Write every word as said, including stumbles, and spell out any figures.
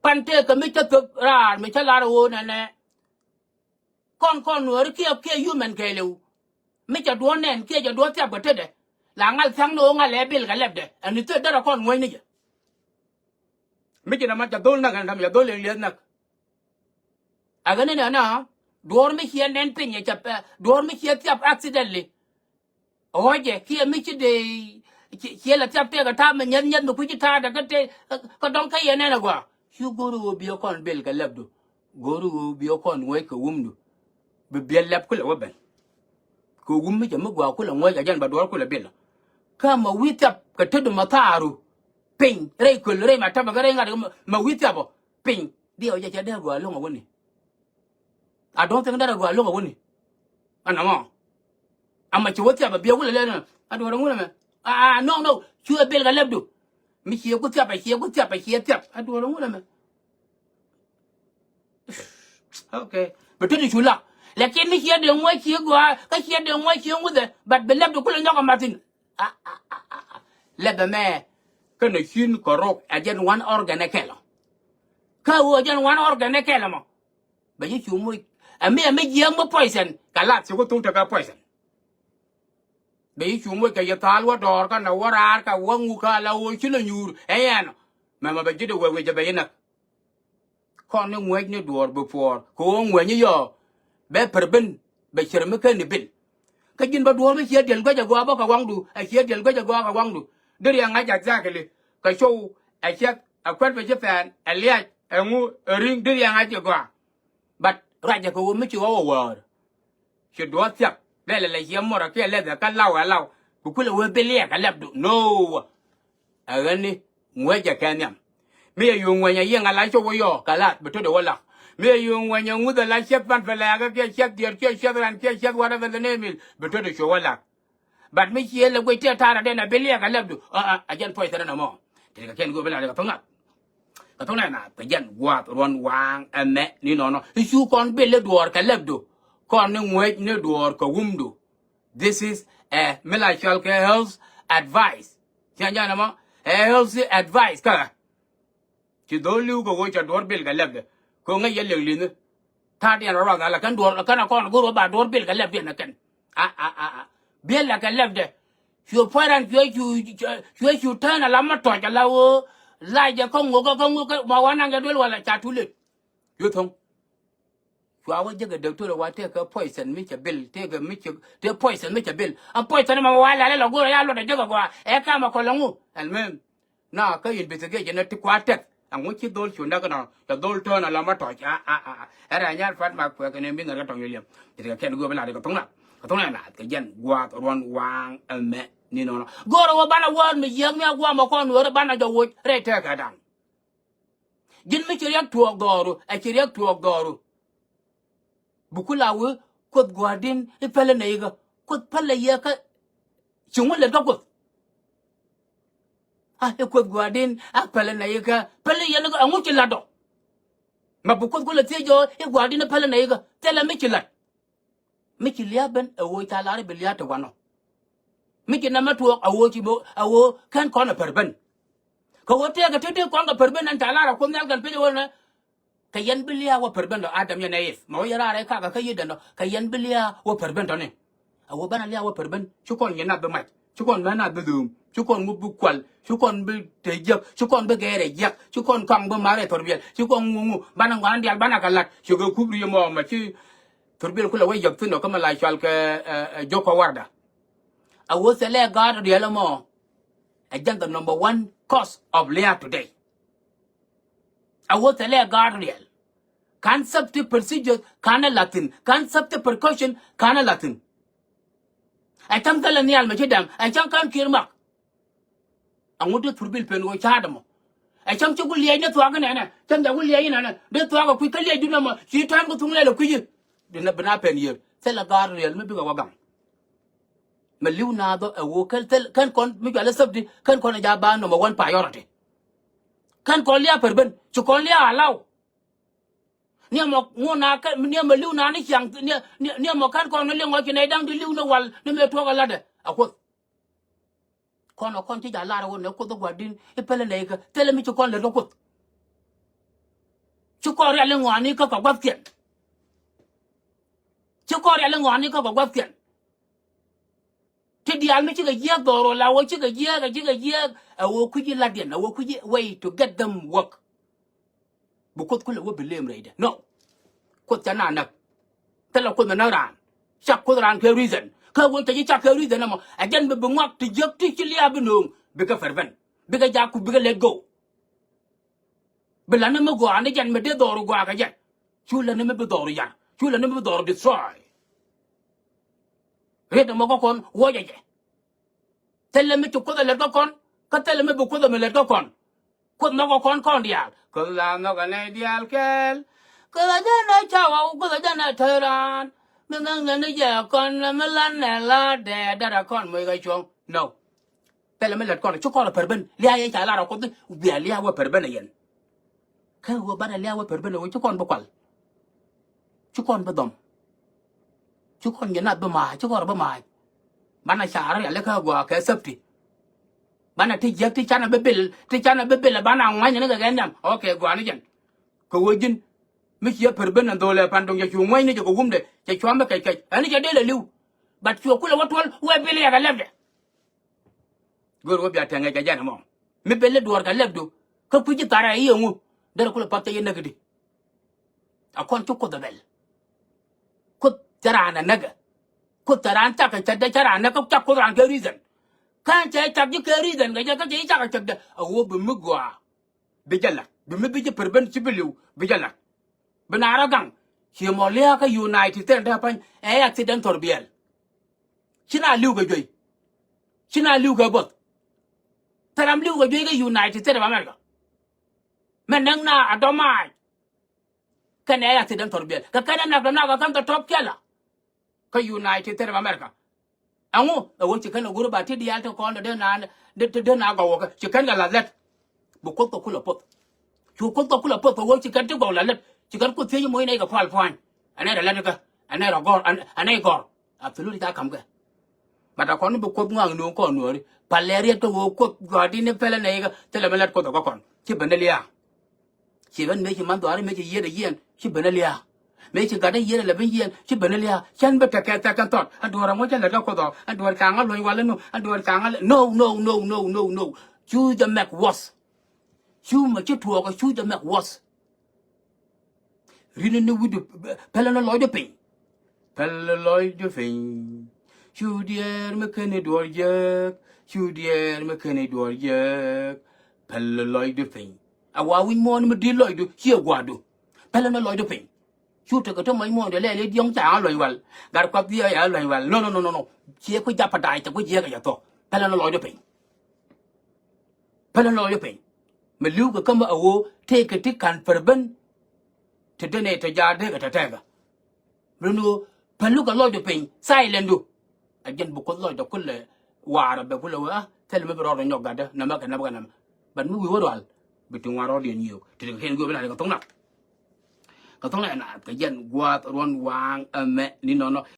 Pan tëëkɛ mi cä thöp raar mi cä lar ɣöö nɛnɛ. Kɔn kɔn nuääri kiɛ kiɛ human kɛɛliw. Mi cɛ duɔ̱ɔ̱r nɛn kiɛ cɛ duɔ̱ɔ̱r thiap kɛ tetdɛ. La ŋa̱th thia̱ŋ ni ɣöö ŋa̱lɛ bil kɛ lɛpdɛ. Ɛn ni thöp derɛ kɔn ŋuäcni jɛ. Mi ci nɛmɛ cɛ dhol näk ɛn däm cɛ dhol in lieth näk. Ɛ ɣän inɛnɛ duɔ̱ɔ̱r mi ciɛ nɛn piny ɛ cɛ pɛ duɔ̱ɔ̱r mi ciɛ thiap accidentally. Ɣɔ̱cɛ kiɛ mi ci dee ciɛ lɛ thiap tëëkɛ ta̱a̱ mi nyɛth nyɛth mi kui̱ci ta̱a̱dɛ kä tëë kä dɔ̱ŋ kä yɛn nɛn ɛ gɔaa. Cu go̱o̱ri ɣöö biɛ kɔn bil kɛ lɛpdu. Go̱o̱ri ɣöö biɛ kɔn ŋuäc kɛ wumdu. Bi biɛl lɛp kulɛ wä ben. Kɛ wum mi cɛ mi gɔaa kulɛ ŋuäc ɛ jɛn bɛ duɔ̱ɔ̱r kulɛ bil. Kä mɛ wi̱i̱ thiap kɛ tetdu mɛ tha̱a̱ru. Piny rɛy köl rɛy ma tɛpɛ kɛ rɛy ŋa̱t mɛ wi̱i̱ thiap ɔ piny. Diɛw jɛ cɛ dee gɔaa lo̱ŋ ɛ wäni. I don't think that a gɔaa lo̱ŋ a wäni. Ɛn ɛmɔ. Ama ci wä thiap a biɛ wulɛ lɛ nɔ. A duɔrɛ ŋulɛ mɛ. Ah, no, no. Cu ɛ bil kɛ lɛpdu. Mi ciɛ ku thiap a ciɛ ku thiap a ciɛ thiap. A duɔrɛ ŋulɛ mɛ. Okay. Bɛ tut cu lak. Lakin mi ciɛ dee ŋuɔc ciɛ gɔaa kä ciɛ dee ŋuɔc ciɛ ŋuthɛ. But bɛ lɛpdu kulɛ nyɔk a mathin. Ah, ah, ah, ah, ah. Lɛpɛ mɛ. Kä nɛ cin kɔ rok a jɛn one organ ɛ kɛlɔ. Kä wä jɛn one organ ɛ kɛlɔ mɔ. Bɛ ji̱ cu moc. Ɛ mi, ɛ mi jiääk mi poison. Kɛ lath ci ku thuŋ tekɛ poison. Bɛ ji̱ cu moc kɛ yɛ thaal wä dɔɔr kä nɛ wä raar kɛ wä ŋuk kä la ɣöö ci lɛ nyuur. Ɛ yɛn ɔ. Mɛmɛ bɛ ji̱ dee wee wec jɛ bɛ ji̱ näk. Kɔn ni ŋuäc ni duɔɔr bi puɔɔr. Kɛ ɣöö ŋuäc ni yɔɔ. Bɛ per ben. Bɛ cir mi ken ni bil. Kä ji̱n bä duɔ̱ɔ̱r mi ciɛ diɛl guäc agɔaa bä kɛ waŋdu. Ɛ ciɛ diɛl guäc agɔaa kɛ waŋdu. Deri ɛ ŋa̱c exactly. Kɛ show ɛ ciɛk ɛ kuɛt bɛ ci pɛn ɛ liac ɛ ŋu ɛ ri̱ŋ deri ɛ ŋa̱c agɔaa. But ruacɛ kɛ ɣöö mi ci ɣɔw ɛ wäär. Ci duɔ̱ɔ̱r thiap lɛlɛ lɛ ciɛ mɔrɔ kiɛ lɛthɛ kä law ɛ law. Bi kulɛ wee bi liɛɛk ɛ lɛpdu no. Ɛ ɣän ni ŋuäcɛ kɛ nhiam. Mi yɛ yuŋ ŋuɛnyɛ yiëŋ a la cop wä yɔɔ kɛ lath bi töt ɛ wä lak. Mi yɛ yuŋ ŋuɛnyɛ ŋuth a la ciɛth pan pɛ lɛɛkä kiɛ ciɛth diɛt kiɛ ciɛth ran kiɛ ciɛth whatever the name is bi töt ɛ cop wä lak. But mi ciëë lɛ guic tëë ta̱a̱r adɛn a bi liɛɛk a lɛpdu. Aa a jɛn puɔc thɛrɛ nɔmɔ. Tëë kɛ kɛn guɔ bi la dee kɛ thoŋ nath. Kɛ thoŋ nath kɛ jɛn gua̱a̱th ruɔ̱n waaŋ ɛmɛ ni nɔnɔ. I̱ cu kɔn bil i̱ duɔɔr kɛ lɛpdu. Kɔn ni ŋuec ni duɔɔr kɛ wumdu. This is a mi la cɔal kɛ health advice. Ciɛ jɛn ɛmɔ ɛ health advice kä. Ci dhol li̱w kɛ ɣöö cɛ duɔ̱ɔ̱r bil kɛ lɛpdɛ. Kɛ ɣöö ŋäc yɛ liŋ li̱nh. Ta̱a̱diɛn rɔ ruath ala kɛn duɔ̱ɔ̱r kɛn a kɔn go̱r ɣöö ba duɔ̱ɔ̱r bil kɛ lɛpdiɛn ɛ kɛn. A a a a. Biɛl la kɛ lɛpdɛ. Cuɛ puɔ̱c ran cuɛ cu cuɛ cu tään ala ma tɔc ala ɣöö lacɛ kä ŋokä kä ŋokä ma wan naŋ kɛ duel wala ca tulet. Cuɛ tho̱ŋ. Cua wä jek ɛ doctor wa tëëkɛ poison mi cɛ bil tëëkɛ mi cɛ tëë poison mi cɛ bil. Ɛn poison ma wa lalɛ lɔ go̱r ɛ ya luɔt ɛ jek ɛ gɔaa ɛ kam ɛ kɔl ɛŋu. Ɛlmem. Na kä investigation ɛ ti kua tɛth ɛŋu ci dhol cu näk nɔ cɛ dhol tön ala ma tɔc a a a. Ɛ rɛ nyal pat ma kuɛ kɛ ni mi ŋär kä tɔŋ yɛ liɛm. Ti kɛ kɛn go̱o̱r bi la ti kɛ thoŋ na kɛ thoŋ na na kɛ jɛn gua̱a̱th ruɔn waaŋ ɛmɛ ni nɔnɔ. Go̱o̱r ɛ wä banɛ wäär mi yiäk mi a gua̱a̱m ɛ kɔn wëër banɛ jɔ woc rɛy tëëkɛ da̱ŋ. Ji̱n mi ci riɛk tuɔɔk dhɔru ɛ ci riɛk tuɔɔk dhɔru. Bi ku la wee kuoth gua̱a̱rdin i̱ pälä nɛy ikä kuoth pälä yɛ kä. Ci ŋun lɛt kä kuoth. A i̱ kuoth gua̱a̱rdin a pälä nɛy ikä pälä yɛn ikä ɛŋu ci lat dɔ. Ma bi kuoth ku lɛ thiec jɔɔ i̱ gua̱a̱rdin i̱ pälä nɛy ikä thilɛ mi ci lat. Mi ci lia̱a̱ ben ɛ ɣöö ca lar i̱ bi lia̱a̱ te wanɔ. Mi ci nɛmɛ tuɔɔk ɛ ɣöö ci bi ɛ ɣöö kɛn kɔn ɛ per ben. Kɛ ɣöö tëëkɛ te dee kɔn kɛ per ben ɛn ca lar ɛ kuoth nhial kɛn pec ɛ ɣöö nɛ. Kɛ yɛn bi lia̱a̱ wä per ben dɔ Adam yɛn ɛ Eve mɛ wä yɛ raar ɛ kakɛ kä yi̱dɛn dɔ kɛ yɛn bi lia̱a̱ wä per ben dɔni. A wä banɛ lia̱a̱ wä per ben ci kɔn yɛn nath bi mac ci kɔn mɛ nath bi dhööm ci kɔn ŋu bi kual ci kɔn bi te jiäk ci kɔn bi gɛɛrɛ jiäk ci kɔn kaŋ bi marɛ thor biɛl ci kɔn ŋu ŋu banɛ ŋɔa̱n diaal banɛ kɛ la̱t ci kɛ kup ri mɔ mɛ ci thor biɛl kulɛ wä yäk thi̱n dɔ kä mɛ la cual kɛ jok kɛ warda. A wä thilɛ gaat riɛl ɛmɔ. Ɛ jɛn the number one cause of lia̱a̱ today. A wä thilɛ gaat riɛl. Kan safety procedures kanɛ la̱thi̱n kan safety precaution kanɛ la̱thi̱n. Ɛ cäŋ thilɛ nhial mɛ ci dɛm ɛ cäŋ kään kiɛr mak. Aŋu dee thurbil pen ɣöö ca̱a̱t ɛmɔ. Ɛ cäŋ ci ku liɛɛc ni thuaak inɛnɛ cäŋ ca ku liɛɛc inɛnɛ dee thuaak ɛ kui̱ kä liɛɛcdun ɛmɔ ci tɔ̱a̱n ku thuŋ lɛl ɛ kui̱ci. Bi na pen yiër thilɛ gaat riɛl mi bikɛ wä gaŋ. Mɛ li̱w naath ɔ ɛ ɣöö kɛn thil kɛn kɔn mi cualɛ safety kɛn kɔn ɛ ja̱ ba number one priority. Kɛn kɔn lia̱a̱ per ben ci kɔn lia̱a̱ alaw. Niɛmɔ ŋun na kɛn niɛmɔ li̱w naath ni ciaŋ niɛmɔ kɛn kɔn ni liŋ ɔ ci nɛy da̱ŋ di li̱w ni wal ni mëë tuɔk ɛ la̱tdɛ a kuoth. Kɔn ɛ kɔn ci ja̱ lar ɛ ɣöö nɛ kuoth ɛ gua̱di̱n i̱ pälä nɛy ikä thilɛ mi ci kɔn lät kä kuoth. kɔn rial iŋɔani kä kɛ gua̱thkiɛn. Ci kɔn rial iŋɔani kä kɛ gua̱thkiɛn. Ti diaal mi cikɛ jiääk dhɔr wala wä cikɛ jiääk, cikɛ jiääk, ɛ wä kui̱ci latdiɛn, ɛ wä kui̱ci way to get them work. Bi Kuoth kulɛ wä bi lem rɛydɛ. No. Kuoth ca na näk. Thilɛ Kuoth mi näk raan. Cak Kuoth raan kɛ reason. Kä wä ca ji̱ cak kɛ reason ɛmɔ. Ɛ jɛn bi bi ŋuak ti jiäk ti ci lia̱a̱ bi nööŋ. Bikɛ pɛr ben. Bikɛ jak ku bikɛ let go. Bi la ni mi gɔaa ni jɛn mi dee dhɔr gɔaa kɛ jɛ. Cu la ni mi bi dhɔr yar. Cu la ni mi bi dhɔr destroy. Riet ɛmɔ kä kɔn wuɔcɛ jɛ. Thilɛ mi ci Kuoth ɛ lät kä kɔn, kä thilɛ mi bi Kuoth ɛ mi lät kä kɔn. Kuoth nhɔkɛ kɔn kɔn diaal. Kuoth la nhɔkɛ nɛy diaal kɛɛl. Kuoth a jɛn ɛ cawa, Kuoth a jɛn ɛ tɛy raan. Mi ŋäŋ nɛ ni jɛ kɔn, mi lan nɛ la dɛɛ, derɛ kɔn moc kɛ cuɔ̱ŋ. No. Thilɛ mi lät kɔn, ci kɔn ɛ pɛr ben. Lia̱a̱ yɛ ca lar ɛ Kuoth, bia lia̱a̱ wä pɛr ben ɛ yɛn. Kä ɣöö banɛ lia̱a̱ wä pɛr ben ɛ ɣöö ci kɔn bi kual. Ci kɔn bi dhɔm. Ci kɔn nyɛ nath bi maac, ci kɔn bi maac. Banɛ ca rɔ rialikä gɔaa kɛ safety. Banɛ ti jiäk ti canɛ bi bil, ti canɛ bi bil banɛ ŋua̱cni ni kɛ kɛ nhiam. Okay, gɔaa ni jɛn. Kɛ ɣöö ji̱n mi ci jɛ pɛr ben ɛn dho̱lɛ pan duŋ cɛ cu ŋua̱cni jɛ kɛ wumdɛ, cɛ cuam mi kɛc kɛc. Ɛn ni cɛ dee lɛ li̱w. But cuɛ kulɛ wä tuɔl wee bil yɛ kɛ lɛpdɛ. Go̱o̱r wä bia tɛŋɛ jɛ jɛn ɛmɔ. Mi bɛl i̱ duɔ̱ɔ̱r kɛ lɛpdu. Kä kui̱ci tharɛ i̱ ɛŋu. Derɛ kulɛ path cɛ yɛ näk i̱di. A kɔn ci Kuoth ɛ bɛl. Kuoth cɛ raan ɛ näk ɛ. Kuoth cɛ raan cak kɛ cätdɛ cɛ raan näk kä cak Kuoth raan kɛ reason. Kä cɛ cak ji̱ kɛ reason kɛ jɛ kä cɛ ji̱ cak kɛ cätdɛ. A ɣöö bi mi gɔaa. Bi jɛ la̱t. Bi mi bi ji̱ pɛr ben ci bi li̱w. Bi jɛ la̱t. Bi na rɔ gaŋ. Ci mɔ lia̱a̱ kä United States dee pa̱ny. Ɛ accident thɔr biɛl. Ci na li̱w kɛ juey. Ci na li̱w kɛ bo̱th. Thil ram li̱w kɛ juey kä United States of America. Mɛ näk na a dɔ̱mac. Kɛn ɛ accident thɔr biɛl. Kɛ kɛn ɛ nak tɔ nak kɛ kɛn kɛ tɔp kiɛla. Kä United States of America. Ɛŋu ɛ wä ci kɛn ɛ go̱r ba ti diaal ti kɔn dee na dee dee na gɔw wä kɛ ci kɛn kɛ lath lɛt. Bi Kuoth kɛ kulɛ poth. Cu Kuoth kɛ kulɛ poth kɛ ɣöö ci kɛn ti gɔw la lät. Ci kɛn Kuoth thiec moc nɛy kɛ pual pua̱ny. Ɛn nɛy rɛ lät ikä. Ɛn nɛy rɛ gɔr. Ɛn nɛy gɔr. Absolutely ca ka̱m kɛ. But a kɔn bi Kuoth ŋɔak nuɔ̱ɔ̱ŋ kɔn nuɔ̱ɔ̱ri. Pal lɛ riet kä ɣöö Kuoth gɔaa di ni pɛlɛ nɛy ikä. Thilɛ mi lät Kuoth ɛ kɔ kɔn. Ci ben ni lia̱a̱. Ci ben mëë ci man dhuaari mëë ci yieen a yieen. Ci ben ni lia̱a̱. Mëë ci gat a yieen a lɛ ben yieen. Ci ben ni lia̱a̱. Cän bi tekɛ thɛk kɛn thɔt. Ɛn duɔ̱ɔ̱r ɛŋu cä lät kä Kuoth ɔ. Ɛn duɔ̱ɔ̱r ca ŋa luɔ̱ny wal ɛn nu. Ɛn duɔ̱ɔ̱r ca ŋa lät. No, no, no, no, no, no. Cu jɛ mɛk worse. Cu mɛ ci tuɔɔk cu jɛ mɛk worse. Rin ni wi̱cdu pɛlɛ ni lɔcdu piny. Pɛlɛ lɔcdu piny. Cu diɛɛr mi keni duɔr jek. Cu diɛɛr mi keni duɔr jek. Pɛlɛ lɔcdu piny. A wa wi̱c muɔ̱ɔ̱n mi di̱t lɔcdu ciɛ gua̱a̱du. Pɛlɛ ni lɔcdu piny. Cu tekɛ te mɔc muɔ̱ɔ̱n de lɛɛl i̱ diɔ̱ŋ ca ɣä luɔ̱ny wal. Gat kuath dhiɛ ya luɔ̱ny wal. No, no, no, no, no. Ciɛ ku japa da̱a̱c cɛ ku jiɛk kɛ cɛ thuɔ̱k. Pɛlɛ ni lɔcdu piny. Pälä lɔcdä piny. Mi li̱w kɛ kämä a ɣöö tëëkɛ ti ka̱n pär ben. Te denɛ te jaat dee kɛ tɛtɛɛkä. Rin ɣöö pälä kɛ lɔcdä piny. Silent du. A jɛn bi Kuoth lɔcdä kulɛ wa̱a̱rä bɛ kulɛ wee a thilɛ mi bi rɔɔdɛ nyɔk gatdä nɛmɛ kɛ nɛmɛ kɛ nɛmɛ. But mi wi̱i̱ wä rual bi ti ŋuan rɔɔdiɛn yio̱o̱k ti kɛ kɛn wi̱i̱ wä bi la̱t kɛ thok nak. Kɛ thok nak ɛ naath kɛ jɛn gua̱a̱th ruɔ̱n waaŋ ɛmɛ ni nɔnɔ.